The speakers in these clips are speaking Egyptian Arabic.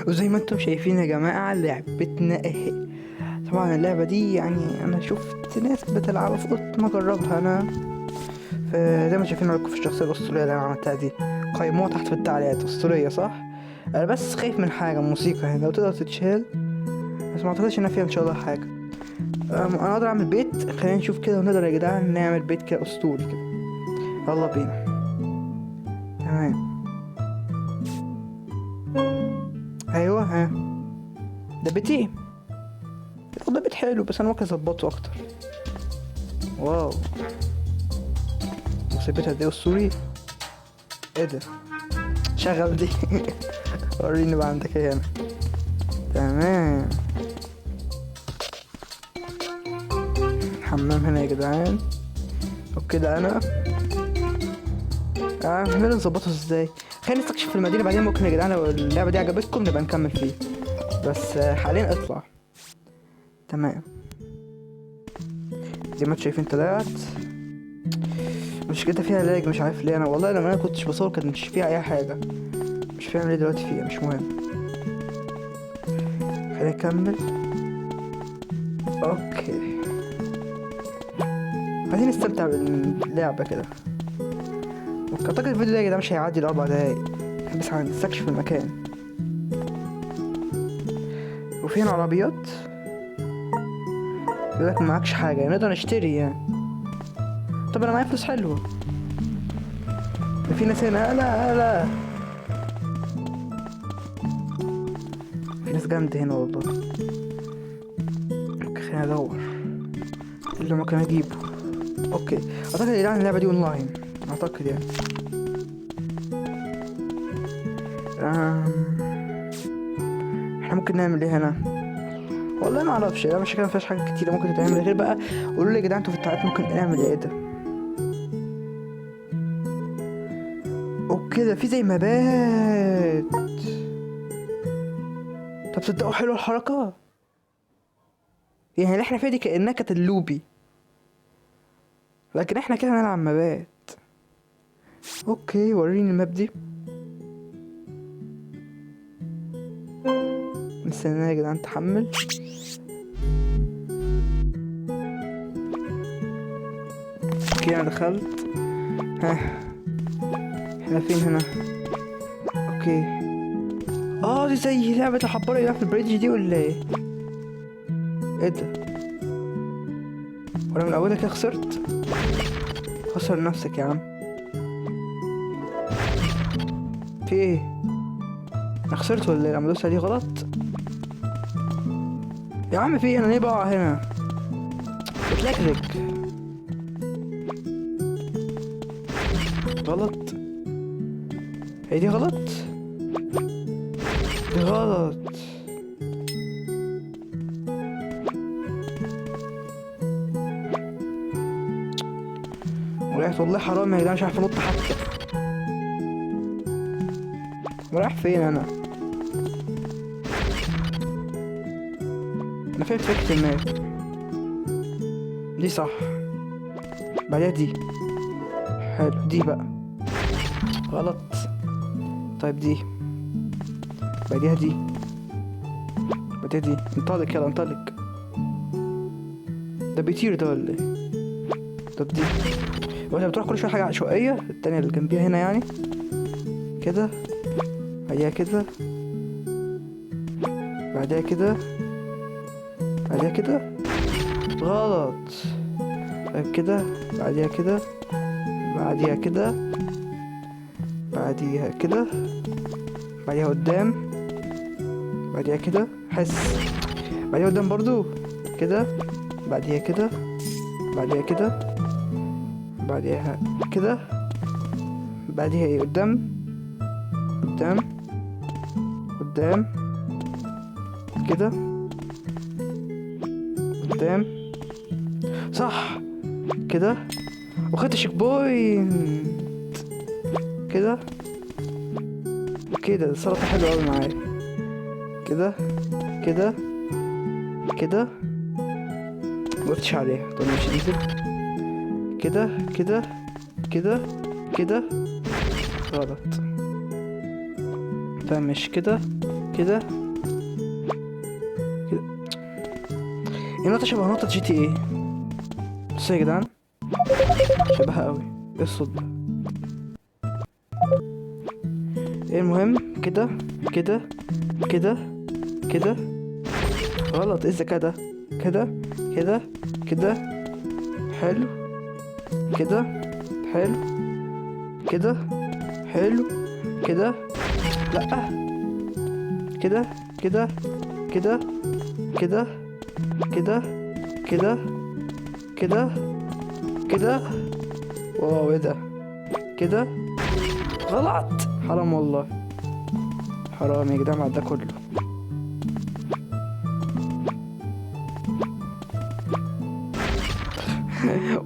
وزي ما انتم شايفين يا جماعة لعبتنا اهي. طبعا اللعبة دي يعني انا شفت ناس بتلعبها فقلت ما اجربها انا. فزي ما شايفين رايكم في الشخصية الاسطورية اللي انا عملتها دي، قيموها تحت في التعليقات. اسطورية صح؟ انا بس خايف من حاجة، الموسيقى يعني لو تقدر تتشال، بس ما اعتقدش انها فيها ان شاء الله حاجة. انا اقدر اعمل بيت، خلينا نشوف كده ونقدر يا جدعان نعمل بيت كده اسطوري كده. يلا بينا. تمام. ايوه ها ده بيتي، ده بيت حلو بس انا ممكن اظبطه اكتر. wow مصيبتها دي اسطوري. ايه ده؟ شغل دي. وريني بقى عندك ايه هنا. تمام. الحمام هنا يا جدعان. وكده انا نقدر نظبطه ازاي؟ خلينا نستكشف في المدينة بعدين، ممكن يا جدعان لو اللعبة دي عجبتكم نبقى نكمل فيه، بس حاليا اطلع. تمام زي ما انتم شايفين طلعت. مش كده فيها lag مش عارف ليه. انا والله لما انا كنتش بصور كانت مش فيها اي حاجة، مش فاهم ليه دلوقتي فيها، مش مهم. خلينا نكمل. okay عايزين نستمتع باللعبة كده. اعتقد الفيديو ده يا جدعان مش هيعدي ال4 دقايق، بس هنستكشف المكان. وفي هنا عربيات، بيقول لك معكش حاجة يعني نقدر نشتري يعني. طب انا معايا فلوس حلوة. ده في ناس هنا. لا لا في ناس جامدة هنا والله. okay خليني ادور اللي ممكن اجيبه. okay اعتقد يا جدعان اللعبة دي اونلاين اعتقد يعني. احنا ممكن نعمل ايه هنا؟ والله ما اعرفش. لا مش كده، ما فيهاش حاجة كتيرة ممكن تتعمل غير بقى. قولوا لي يا جدعان انتوا في التعليقات ممكن نعمل ايه ده. okay ده في زي مبات. طب تصدقوا حلوة الحركة يعني اللي احنا فيها دي، كانها كانت اللوبي، لكن احنا كده هنلعب مبات. okay وريني ال map دي. مستنيه يا جدعان تحمل. okay انا دخلت. ها احنا فين هنا؟ okay دي زي لعبة الحبارة اللي في ال bridge دي ولا ايه؟ ايه ده؟ وانا من اولها كده خسرت؟ خسر نفسك يا عم. في ايه؟ انا خسرت ولا ايه؟ لما دوست دي غلط؟ يا عم في ايه؟ انا ليه بقع هنا؟ بتلكلك غلط. هي دي غلط؟ دي غلط. وقعت والله حرام يا جدعان، مش عارف انط حتى. رايح فين انا؟ انا فهمت فكرة الماب دي صح، بعديها دي حلو، دي بقى غلط. طيب دي بعديها دي بعديها دي. انطلق يلا انطلق. ده بيطير ده ولا ايه؟ طب دي وانت بتروح كل شوية حاجة عشوائية. التانية اللي جنبيها هنا يعني كده، بعديها كده، بعديها كده، بعديها كده. غلط. طيب كده، بعديها كده، بعديها كده، بعديها كده، بعديها قدام، بعديها كده، حس، بعديها قدام برضو كده، بعديها كده، بعديها كده، بعديها كده، بعديها ايه؟ قدام قدام قدام كده، قدام صح كده، وخدت checkpoint كده كده. السلطة حلوة أوي معايا كده كده كده، موقفتش عليها. طب ماشي انزل كده كده كده كده، غلط. طيب ماشي كده كده كده. النقطة شبه نقطة GTA. بصوا يا جدعان شبهها قوي. ايه الصوت ده؟ المهم كده كده كده كده غلط. ايه الذكاء ده؟ كده كده كده حلو، كده حلو، كده حلو، كده لأ، كده كده كده كده كده كده كده كده. واو ايه ده؟ كده غلط. حرام والله، حرام يا جدعان بعد ده كله.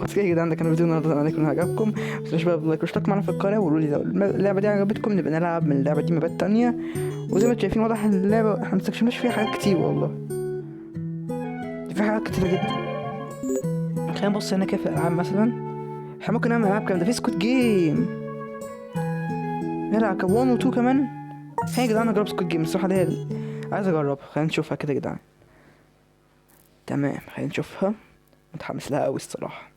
بس كده يا جدعان، ده كان فيديو النهارده. اتمنى يكون عجبكم. ما تنسوش بقى ب like واشتراك معانا في القناه، وقولوا لي لو اللعبة دي عجبتكم نبقى نلعب من اللعبة دي مابات تانية. وزي ما انتم شايفين واضح ان اللعبة احنا ما استكشفناش فيها حاجات كتير والله، في حاجات كتيرة جدا. خلينا نبص هنا كده في الالعاب مثلا، احنا ممكن نعمل العاب كمان. ده في Squid Game نلعب 1 و 2 كمان. هي يا جدعان اجرب Squid Game الصراحة، دي عايز اجربها. خلينا نشوفها كده يا جدعان. تمام خلينا نشوفها، متحمس لها قوي الصراحة.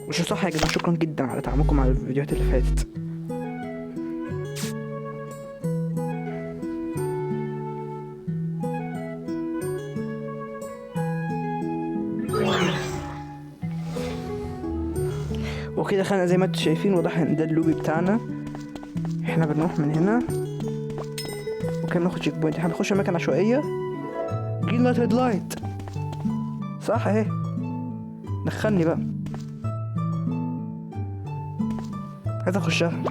وشو صح يا جدعان، شكرا جدا على دعمكم على الفيديوهات اللي فاتت. وكده خلينا زي ما انتم شايفين واضح ان ده اللوبي بتاعنا. احنا بنروح من هنا وكان ناخد checkpoint. احنا بنخش اماكن عشوائية. green light red light صح اهي. دخلني بقى، عايز اخشها.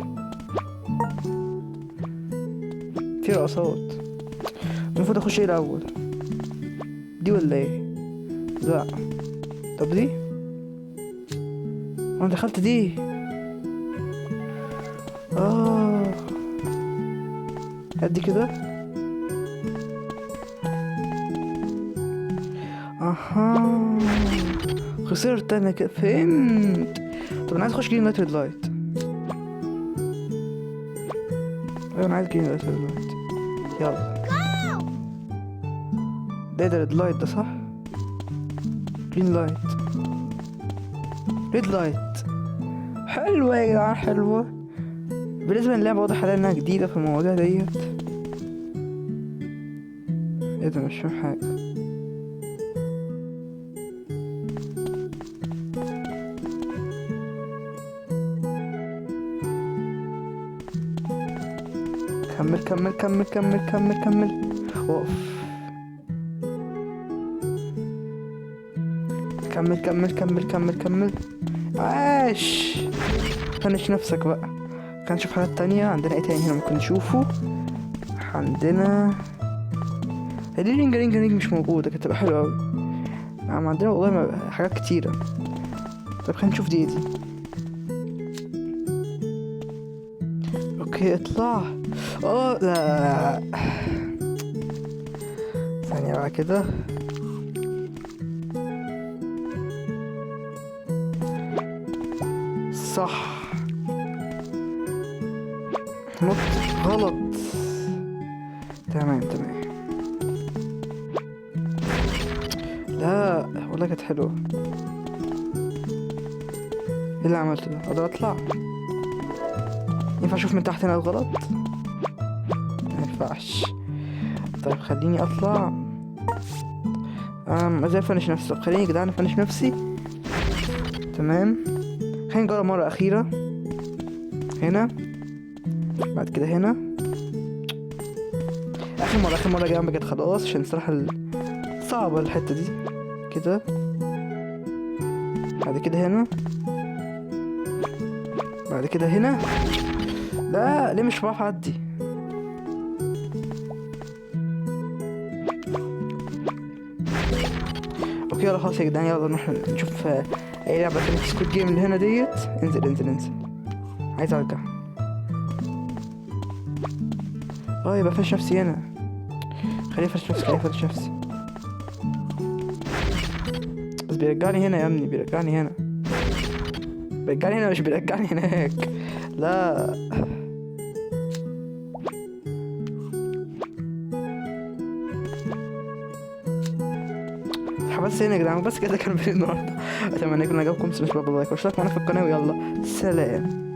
في رقصات. المفروض اخش ايه الاول؟ دي ولا ايه؟ لا طب دي انا دخلت دي. هات دي كده. اها خسرت انا كده، فهمت. طب انا عايز اخش green light red light. ايوه انا عايز green light red light. يلا ده red light ده صح؟ green light red light. حلوة يا جدعان، حلوة. بالنسبة للعبة واضح عليها انها جديدة في المواضيع ديت. ايه ده؟ مش فاهم حاجة. كمل كمل كمل كمل كمل كمل. وقف. كمل كمل كمل كمل كمل. عاش. finish نفسك بقى. خلينا نشوف حاجات تانية. عندنا ايه تاني هنا ممكن نشوفه؟ عندنا دي ring ring ring مش موجودة، كانت تبقى حلوة أوي. عندنا والله حاجات كتيرة. طب خلينا نشوف دي. okay اطلع. لا ثانية بقى كده. صح نط غلط. تمام تمام. لا والله كانت حلوة. ايه اللي عملته ده؟ اقدر اطلع؟ ينفع اشوف من تحت هنا الغلط؟ مينفعش. طيب خليني اطلع. ازاي افنش نفسي؟ طب خليني يا جدعان افنش نفسي. تمام خلينا نجرب مرة أخيرة. هنا بعد كده هنا. آخر مرة، آخر مرة يا جدعان بجد خلاص، عشان الصراحة صعبة الحتة دي. كده بعد كده هنا بعد كده هنا. لا ليه مش بعرف أعدي؟ okay يلا خلاص يا جدعان، يلا نروح نشوف اي لعبة تانية في Squid Game اللي هنا ديت. انزل انزل انزل، عايز ارجع. يبقى finish نفسي هنا. خليني افنش نفسي، خليني افنش نفسي. بس بيرجعني هنا يا ابني، بيرجعني هنا، بيرجعني هنا، مش بيرجعني هناك. لا بس هنا يا جدعان، بس كده كان فيديو النهارده. اتمنى يكون عجبكم، متنسوش بقى ال like واشتراك معانا في القناه، ويلا سلام.